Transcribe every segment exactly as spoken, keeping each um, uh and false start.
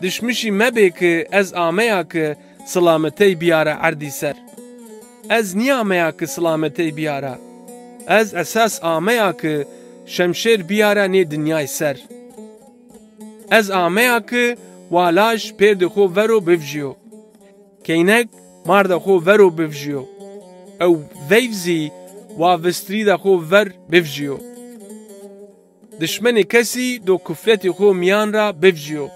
Dişmişî mebê ki ez ameya ki silametey biyara erdî ser. Ez nîyameya ki silametey biyara. Ez esas ameya ki şemşêr biyara nê dinyay ser. Ez ameya ki wa laj pêrdê xo vero bivjîyo. Keynek marda xo vero bivjîyo. Ew veyv zî wa vistrîda xo ver bivjîyo. Dişmenê kesî do kufretê xo mîyan ra bivjîyo.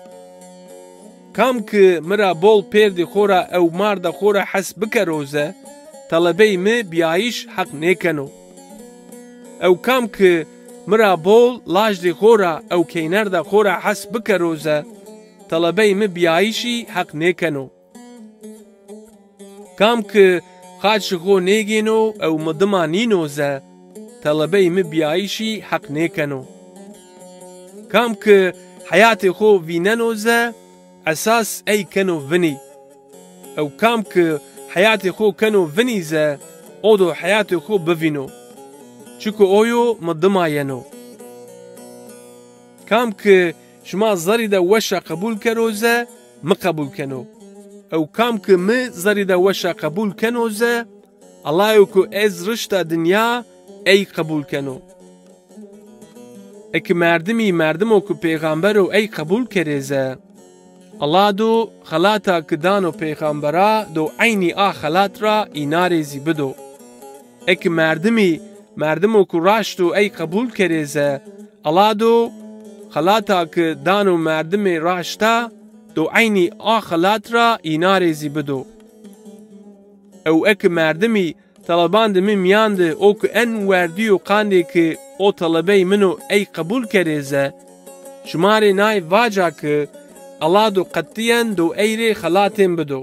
Kam ki mi ra bol pêrdê xo ra ew marda xo ra hes bikero ze, telebey mi bîyayîş heq nêkeno. Ew kam ki mi ra bol lajdê xo ra ew keynerda xo ra hes bikero ze, telebey mi bîyayîşî heq nêkeno. Kam ki xaçê xo nêgêno ew mi dima nîno ze, telebey mi bîyayîşî heq nêkeno. Kam ki heyatê xo vîneno ze, esas ey keno vinî. Ew kam ki heyatê xo keno vinî ze, o do heyatê xo bivîno. Çiko o yo mi dima yeno. Kam ki şima zerrî de weşa qebul kero ze, mi qebul keno. Ew kam ki mi zerrî de weşa qebul keno ze, Allayo ku ez rişta dinya ey qebul keno. Eki merdimî merdimo ku pêxambero ey qebul kerê ze, Allah do xelata ki dano pêxambera do eynî a xelat ra înarê zî bido. Eki merdimî merdimo ku raşto ey qebul kerê ze, Allah do xelata ki dano merdimê raşta do eynî a xelat ra înarê zî bido. Ew eki merdimî telebandê mi mîyan de o ki en werdîyo qandê ki o telebey min o ey qebul kerê ze, şima rê nay vaca ki Allah do qetîyen do ey rê xelatên bido.